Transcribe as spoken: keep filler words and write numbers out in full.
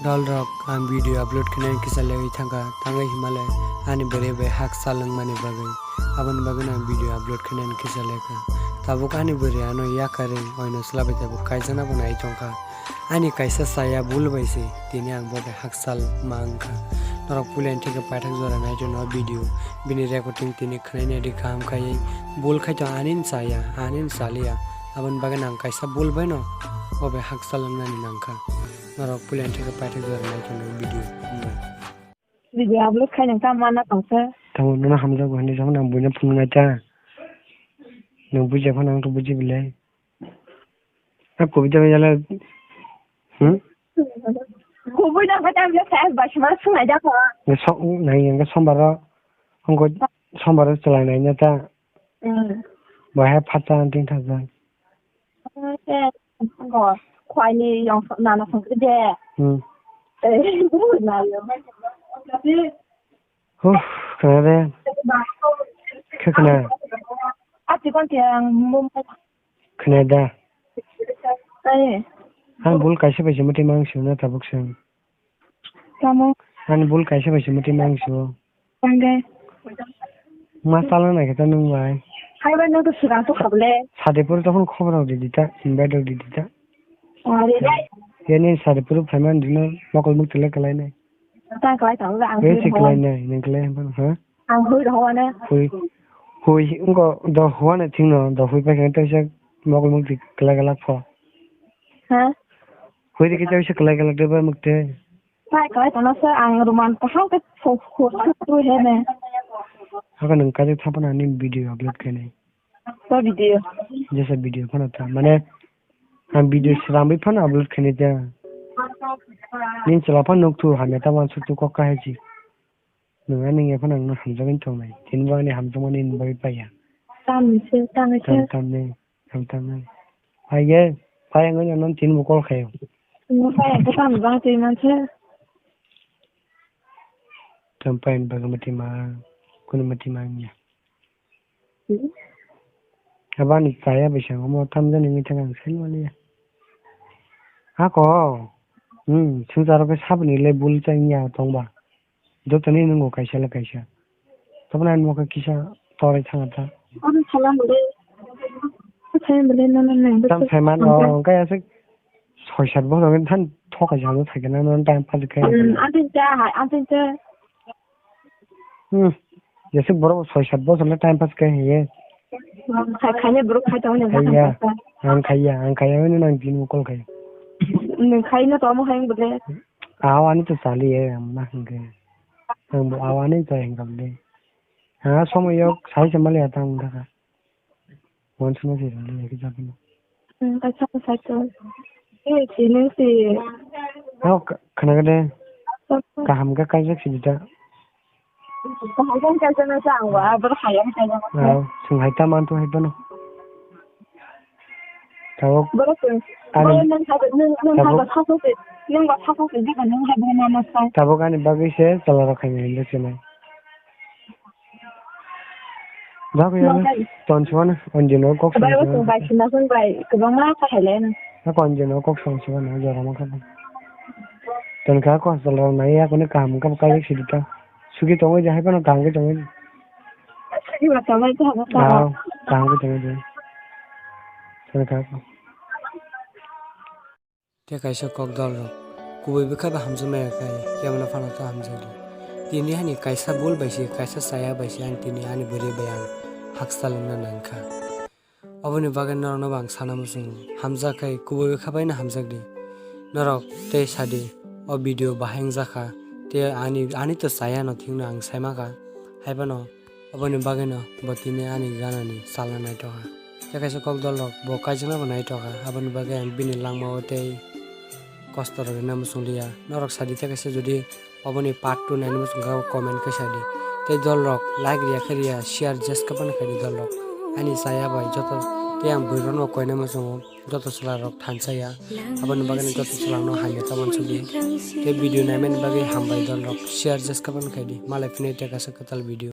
Dol rok, ang video upload khainani kisa lewui thangkha, tangwi himalai ani bwrwi bai hakchal wngmani bagwi. Aboni bagwino ang video upload khainani kisa lekha. Tabuk ani bwrwi ano yakarwi oino swlabai tabuk kaijaknabo nai tongkha. Ani kaisa chaya bul bai se, tini ang bo bai hakchal ma wngkha. Norok puila ani theke paithak jora nai tongno video, bini recording tini khwnaina di kaham khaiwi bul khai tong ani chaya, ani chaliya. Aboni bagwino ang kaisa bul baino bo bai hakchal wngnani nangkha. Norok puila ani theke paithak jora nai tongno video wngmani. Video upload khai nang tamo mana tongsa. Tamo nono hamjago hinwi saphano ang buino phunuknai ta. Nwng bujiya phano ang khe buji belai. A kubui da yala. Hmm? Kubui da kata bile kaya basma sungai da ko. Nge so nai nge sombaro. Ngo sombaro chalai nai na ta. Hmm. Bahai phatsa anting thaja. Ko khwai ni yong nana song de. Hmm. Eh, na yo. Huh, khna de. Khe khna. Ati kon tiang mum. Khna da. Ai. Ang bul kaisa bai se muti mang sio na tabuk seng. Tamo. Ang bul kaisa bai se muti mang sio. Tangge. Ma sala na kita nung bai. Hai bai no to sura to khable. Sade pur to khon khobor di dita, invite di dita. Are dai. Ye ni sade pur phaman dino mokol muk tele kalai nai. Ta kalai tang ang. Be si kalai nai, nung kalai han ha? Ang hui da hoa na. Hui. Hui, wngkha da hoa na thing no, da hui pa khe ta sa mokol muk di kalai kalai pho. Ha? Hui de kita bisa kalai kalai de ba muk te. Kalai kalai tang sa ang roman kaham ke pho pho tu he ne. Haka nung kaje thapa na ni video upload kene. Ba video. Jesa video phano ta. Mane ang video sramwi phano upload kene ta. Nin chwla phano nuk thu hamya ta wan su tu kok ka hai chi. Nwng ani wngya phano ang no hamjagwi tongnai. Tini bo ani hamjakmani ni bagwi paiya. Tamni se, tamni se. Tam, tamni, tam, tamni. Paiye, paiya wngwi ano tini bo call khaio. Nwng paiya khe tamni bagwi twi man se. Tam paiya ni bagwi mati ma, kunu mati ma wngya. Hmm. Abani chaya bwskango mo tamjani wngwi thangkha ang sai manliya. Hako, hmm, swngcharo khe saboni le bul chaya tongba. Jotoni nungo kaisa le kaisa. Tabukni ani mokhe kisa torwi thangkha ta. Ano salam bole. Salam bole, no, no, no. Tam saiman, oh, hwnkhe aswk soi sat bokhorok than thokai jagwi thaikhe nang, nang time pass khe. Hmm, antin cha hai, antin cha. Hmm. Jesuk borok soi sat bochor le time pass khe hiye. Khai, khaina borok khai tongo. Khaiya. Ang khaiya, ang khaiya, nang tini call khai. Nwng khaina tamo hai bole. Aw ani to chali e, ang ma hwnkhe. Ang bo aw ani to hwnkha bole. Ha, somoy yok, sai se mali atang thaka. Wansukma se rwdi, ekhe jagwi no. Hmm, kaisa kaisa to. Eh, sini si. Hao, kh-, khna khe de. Kaham khe kaijak sidi ta. Kaham khe kaijak na sa ang wa, boro hayam kaijak. Hao, chwng hai ta mantu hai phano. Tabuk. Boro chwng. Ani. Boro nwng hai, nwng, nwng hai tabuk. Ba sasa se, nwng ba sasa se, jikon nwng hai bo ma ma sa. Tabuk ani bagwi se chwla rok khaina hinwi chenai. Bagwi ano ton chuan anjino kok song chuan. Bai sina song bai kwbangma kahai le. Ako anjino kok song chuan jora ma kha. Ton kha ko salo nai ya kone kaham ka kai sidi ta. Sugi tongwi jahai pano kaham ke tongwi. Sugi ba tongwi jahai pano. Ah, kaham ke tongwi. Ton kha ko. Tei kaisa kok dol rok, kubui bwkha bai hamjaknai khe, kebono phano ta hamjakdi. Tini ani kaisa bul bai se, kaisa chaya bai se, ang tini ani bwrwi bai ang hakchal wngna nangkha. Oboni bagwi norokno bo ang sana muchungo, hamjak khe kubui bwkha bai no hamjakdi. Norok tei sadi, o video bahai wngjakha, tei ani, ani to chaya no thikno ang saimankha, haiphano. Oboni bagwino bo tini ani ganani chalna naitokha. Tei kaisa kok dol rok bo kaijaknabo naitokha, aboni bagwi ang bini langmao tei kosto rok rina muchung liya. Norok sadi tei kaisa jodi oboni part two naina muchung kha comment khe sadi. Tei dol rok like riya khe riya, share jeska phano khaidi dol rok. Ani chaya bai joto tei ang bwrwi rokno koina muchungo, joto chwla rok thansa ya. Aboni bagwino joto chwla rokno hamya ta uansukdi. Tei video naimani bagwi hambai dol rok, share jeska phano khaidi. Malai phini tei kaisa kwtal video.